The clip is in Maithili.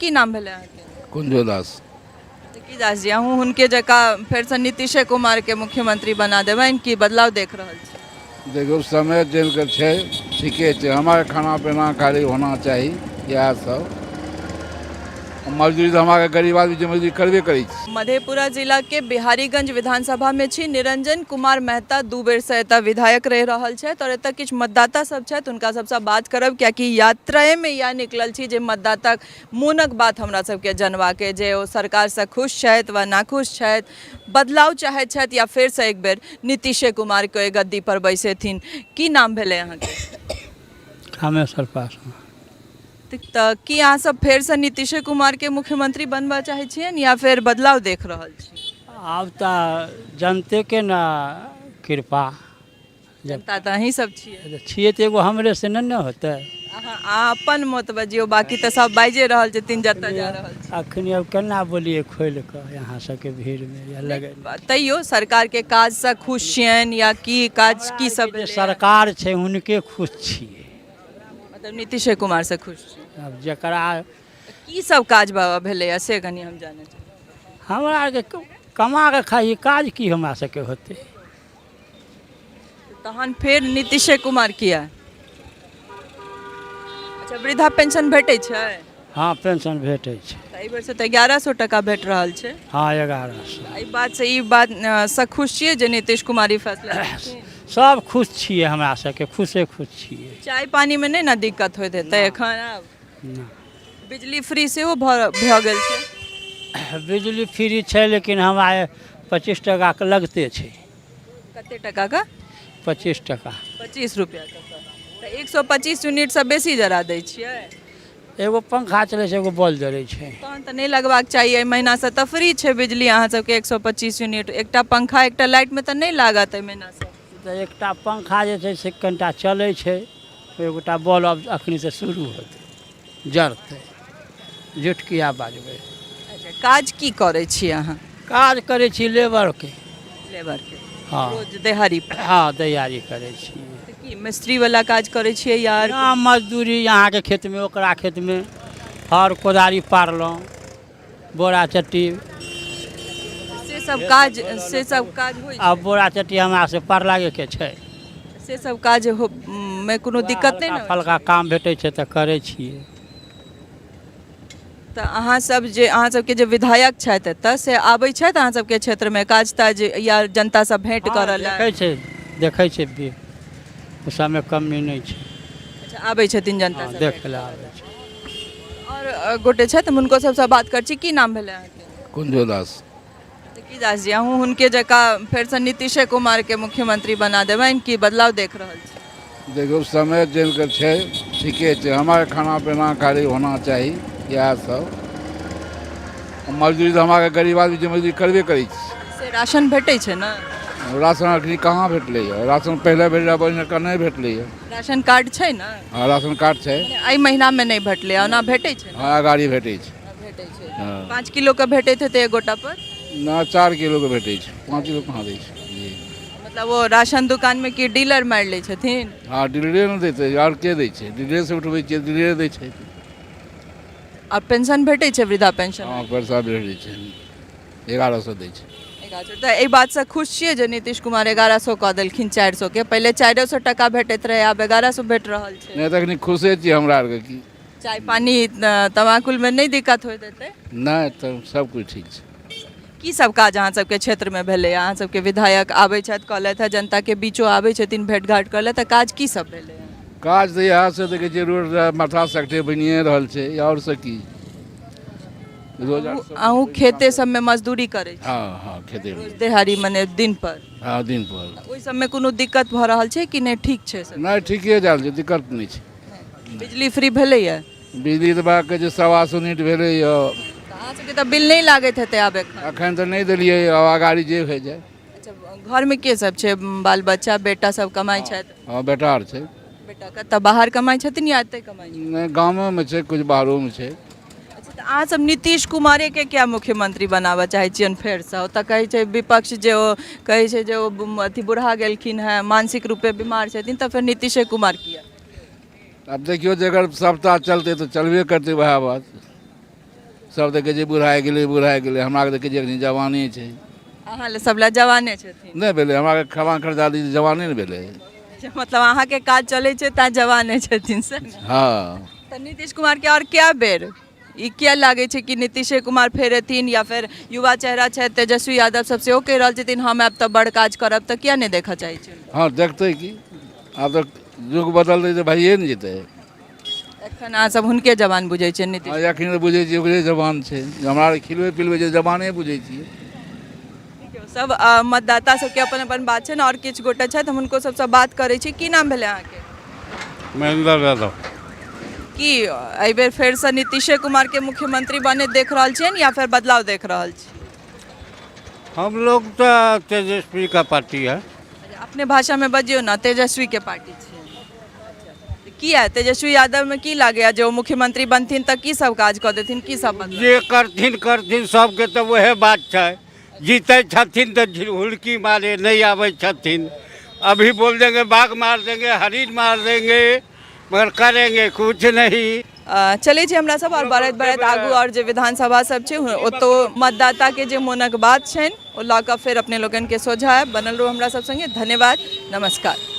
की नाम भेलै अहाँके? कुंजो दास। की दास जी, अहूँ हुनके जकाँ फेरसँ नीतीशे कुमारके मुख्यमंत्री बना देबनि कि बदलाव देख रहल छी? देखियौ, समय चलि कऽ छै, ठीके छै। हमरा खाना पीना खाली होना चाही, इएह सब। मजदूरी तऽ हमरा गरीब आदमी छै, मजदूरी करबे करै छी। मधेपुरा जिलाके बिहारीगंज विधानसभामे छी। निरंजन कुमार मेहता 2 बेरसँ एतऽ विधायक रहि रहल छथि आओर एतऽ किछु मतदाता सब छथि, हुनका सबसँ बात करब, कियाकि यात्राएमे इएह निकलल छी जे मतदाताक मोनक बात हमरा सबके जनबाके, जे ओ सरकारसँ खुश छथि वा नाखुश छथि, बदलाव चाहैत छथि या फेरसँ एक बेर नीतीशे कुमारके ओहि गद्दीपर बैसेथिन। की नाम भेलै अहाँके? कामेश्वर पासवान। तऽ की अहाँ सब फेरसँ नीतीशे कुमारके मुख्यमंत्री बनबऽ चाहै छियनि या फेर बदलाव देख रहल छी? आब तऽ जनतेके ने कृपा। जनता तऽ अहीं सब छियै। छियै तऽ एगो हमरे से नहि ने होतै। अहाँ अपन मत बजियौ, बाकी तऽ सब बाजिए रहल छथिन जतऽ जा रहल छी। अखनी अब केना बोलियै खोलि कऽ अहाँ सबके भीड़मे या लगे? तैयो सरकारके काजसँ खुश छियनि या की काज की सब? जे सरकार छै हुनके खुश छियै। मतलब नीतीशे कुमारसँ खुश छी? आब जकरा की सब काज बाबा भेलैए से कनि हम जानऽ चाहब। हमरा आरके कमा कऽ खाइ, काज की हमरा सबके होतै? तहन फेर नीतीशे कुमार किया? अच्छा, वृद्धा पेंशन भेटै छै? हँ, पेंशन भेटै छै। तऽ एहि बेरसँ तऽ 1100 टाका भेट रहल छै। हँ, 1100। एहि बातसँ, ई बात सँ खुश छियै जे नीतीश कुमार ई फैसला लेलखिन? सब खुश छियै, हमरा सबके खुशे खुश छियै। चाय पानीमे नहि ने दिक्कत होइत हेतै एखन आब? नहि। बिजली फ्री सेहो भऽ गेल छै। बिजली फ्री छै, लेकिन हमरा 25 टाकाके लगते छै। कते टाकाके? 25 टाका। 25 रुपैआके। तऽ 125 यूनिटसँ बेसी जरा दै छियै? एगो पंखा चलै छै, एगो बॉल जरै छै। तहन तऽ नहि लगबाक चाही। एहि महीनासँ तऽ फ्री छै बिजली अहाँ सबके 125 यूनिट, एकटा पंखा एकटा लाइटमे तऽ नहि लागत एहि महीनासँ। तऽ एकटा पंखा जे छै से कनिटा चलै छै, एगोटा बॉल आब अखनीसँ शुरू होतै जरतै। झूठ किया बाजबै? अच्छा, काज की करै छी अहाँ? काज करै छी लेबरके। लेबरके? हँ। रोज देहारी पर? हँ, तैयारी करै छी। तऽ की मिस्त्रीवला काज करै छियै या आर? ना, मजदूरी, अहाँके खेतमे, ओकरा खेतमे हर कोदारी पारलहुँ, बोरा चट्टी। से सब काज होइ आ छै? बोरा चट्टी हमरा से पार लागैके छै। से सब काज मे कोनो दिक्कत नहि ने हल्का होइ? फल्का काम भेटै छै तऽ करै छियै। तऽ अहाँ सब जे, अहाँ सबके जे विधायक छथि एतऽ, से आबै छथि अहाँ सबके क्षेत्रमे काज ताज या जनतासँ भेंट करऽ लए? देखै छै, देखै छै भी, ओ सबमे कमी नहि छै। अच्छा, आबै छथिन जनता हँ, सब देखै लए आबै छै। आओर गोटे छथि, हम हुनको सबसँ बात करै छी। की नाम भेलै अहाँके? कुंजो दास। तऽ की दास जी, अहूँ हुनके जकाँ फेरसँ नीतीशे कुमारके मुख्यमंत्री बना देबनि कि बदलाव देख रहल छी? देखियौ, समय चलि कऽ छै, ठीके छै। हमरा खाना पीना खाली होना चाही, इएह सब। मजदूरी तऽ हमरा गरीब आदमी छै, मजदूरी करबे करै छी। से राशन भेटै छै ने? राशन अखनी कहाँ भेटलैए? राशन पहिले भेट रहै, पहिने नहि भेटलैए। राशन कार्ड छै ने? हँ, राशन कार्ड छै। एहि महीनामे नहि भेटलै, ओना भेटै छै ने? हँ, अगाड़ी भेटै छै। भेटै छै। हँ। 5 किलोके भेटैत हेतै एक गोटा पर? ना, 4 किलोके भेटै छै, 5 किलो कहाँ दै छै जी। मतलब ओ राशन दुकानमे की डीलर मारि लै छथिन? हँ, डीलरे ने दैतै, आओर के दै छै? डीलरे से उठबै छियै, डीलरे दै छै। आ पेंशन भेटै छै, वृद्धा पेंशन? हँ, पैसा भेटै छै, 1100 दै छै। 1100। तऽ एहि बातसँ खुश छियै जे नीतीश कुमार 1100 कऽ देलखिन 400के? पहिले 400 टाका भेटैत रहै, आब 1100 भेट रहल छै। नहि, तखनी खुशे छियै हमरा आरके की। चाय पानी तमाकुलमे नहि दिक्कत होइत हेतै? नहि, तऽ सब किछु ठीक छै। की सब काज अहाँ सबके क्षेत्रमे भेलै? अहाँ सबके विधायक आबै छथि, कहलथि हँ, जनताके बीचो आबै छथिन, भेंट घाट करलथि, तऽ काज की सब भेलै? काज तऽ इएह से देखै छियै, रोड माथा सगठे बनिए रहल छै, आओर से की रोज। अहूँ खेते सबमे मजदूरी करै छी? हँ, खेते। रोज देहारी, मने दिन पर? हँ, दिन पर। ओहि सबमे कोनो दिक्कत भऽ रहल छै कि नहि, ठीक छै सब? नहि, ठीके जाल छै, दिक्कत नहि छै। बिजली फ्री भेलैया? बिजली तऽ बाके जे 125 यूनिट भेलैए। तऽ अहाँ सबके तऽ बिल नहि लागैत हेतै आब एखन? एखन तऽ नहि देलियै, आब अगाड़ी जे होइ जाय। अच्छा, घरमे के सब छै? बाल बच्चा, बेटा सब कमाइ छथि? हँ, बेटा आर छै। बेटा कतऽ, बाहर कमाइ छथिन या एतै कमाइ छथिन? नहि, गामोमे छै, किछु बाहरोमे छै। अच्छा, तऽ अहाँ सब नीतीश कुमारेके किया मुख्यमंत्री बनाबऽ चाहै छियनि फेरसँ? ओतऽ कहै छै विपक्ष जे, ओ कहै छै जे ओ अथी बुढ़ा गेलखिन हेँ, मानसिक रूपे बीमार छथिन, तऽ फेर नीतीशे कुमार किया? आब देखियौ, जकर सप्ताह चलतै तऽ चलबे करतै, वएह बात। सब देखै छै बुढ़ाइ गेलै, बुढ़ाइ गेलै। हमरा आरके देखै छियै एखनी जवाने छै। अहाँ लए सब लए जवाने छथिन। नहि भेलै हमरा आरके खाना खर्चा दी, जवाने ने भेलै। अच्छा, मतलब अहाँके काज चलै छै तैं जवाने छथिन से ने? हँ। तऽ नीतीश कुमारके आओर कए बेर ई किया लागै छै कि नीतीशे कुमार फेर एथिन, या फेर युवा चेहरा छथि तेजस्वी यादव सब सेहो कहि रहल छथिन हम आयब तऽ बड़ काज करब, तऽ किया नहि देखऽ चाहै छी? हँ, देखतै की, आब तऽ युग बदलतै तऽ भइए ने जेतै। एखन अहाँ सब हुनके जवान बुझै छियै नीतीश? हँ, एखन तऽ बुझै छियै ओकरे जवान छै। हमरा आर खिलबै पिलबै छै, जवाने बुझै छियै। देखियौ, सब मतदाता सबके अपन अपन बात छै ने। आओर किछु गोटे छथि, हम हुनको सबसँ बात करै छी। की नाम भेलै अहाँके? महेंद्र यादव। की एहि बेर फेरसँ नीतीशे कुमारके मुख्यमंत्री बने देख रहल छियनि या फेर बदलाव देख रहल छी? हम लोग तो तेजस्वी का पार्टी है। अच्छा, अपने भाषामे बजियौ ने। तेजस्वीके पार्टी छियै? किया तेजस्वी यादवमे की लागैया जे ओ मुख्यमंत्री बनथिन तऽ की सब काज कऽ देथिन, की सब बदलाव? जे करथिन करथिन, सबके तऽ वएह बात छै। जीते छथिन तऽ हुलकी मारे नहीं आबै छथिन। अभी बोल देंगे बाघ मार देंगे, हरिण मार देंगे, मगर करेंगे कुछ नहीं। चलै छी हमरा सब आओर बढ़ैत बढ़ैत आगू, आओर जे विधानसभा सब छै ओतौ मतदाताके जे मोनक बात छनि ओ लऽ कऽ फेर अपने लोकनिके सोझा आयब। बनल रहू हमरा सब सङ्गे। धन्यवाद, नमस्कार।